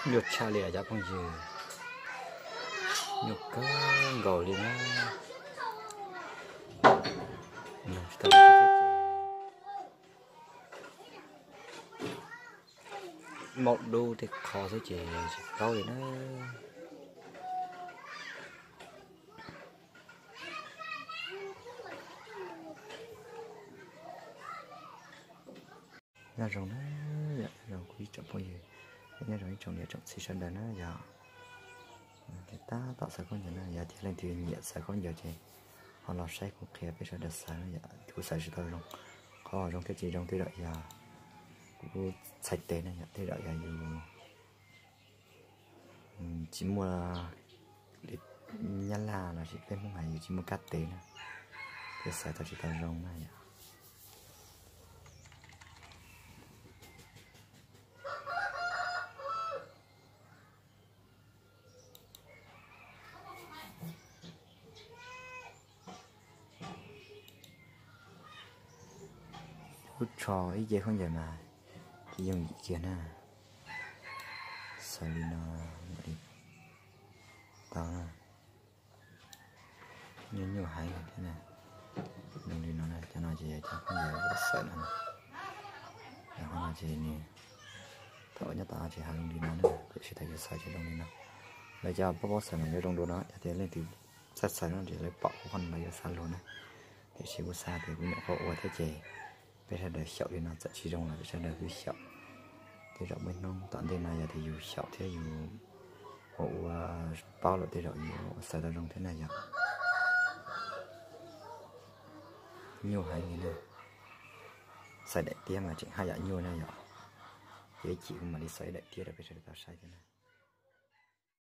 Nyuaj tshaj li cov phooj ywg, nyuaj kawg nkaus li na. Maum dub tej qho xwb ces tsis paub li na. Nyob zoo na, yom, nyob zoo kuv ib tsoom phooj ywg, nyob zoo ib tsoom niam tsoom txiv sawv daws na yom. Tab tom xaws khaub ncaws na, yog tias leej twg nyiam xaws khaub ncaws ces ho los saib kuv qhia peb sawv daws xaws na yom. Kuv xaws tsis tau zoo, qhov zoo thiab tsis zoo tej zaum yog kuv txhais tes na yom, tej zaum yog yus tsis muaj li Nyab Laj los sis peb Hmoob hais yus tsis muaj kab tes na, ces xaws tau tsis tau zoo na yom. Lub tsho ib ce khaub ncaws mas tsis yooj yim kiag na. Xaws li no mam li tau. Nyuaj nyuaj heev thiab na. Zoo li no na, cov no ces yog cov khaub ncaws xaws no. Yog qhov no ces nws thaum nyob tom no ces ho zoo li no na, tiam sis thaum yus xaws ces zoo li no. Lawv cov paub paub xaws mas yuav zoo dua no, yog tias leej twg txawj xaws no ces lawv pom kuv qhov no lawv yuav xav luag na. Tiam sis kuv xav tias kuv nyuam qhuav ua thiab ces peb sawv daws xyaum li no txawm tsis zoo los peb sawv daws kuj xyaum. Tej zaum muaj ib hnub tom ntej no yog tias yus xyaum thiab yus ua ua paub lawm tej zaum yus xaws tau zoo thiab na yom. Nyuaj heev li na. Xaws daim tiab mas tseem haj yam nyuaj na yom. Ces ib chim kuv mam li xaws ib daim tiab rau peb sawv daws tau saib thiab na.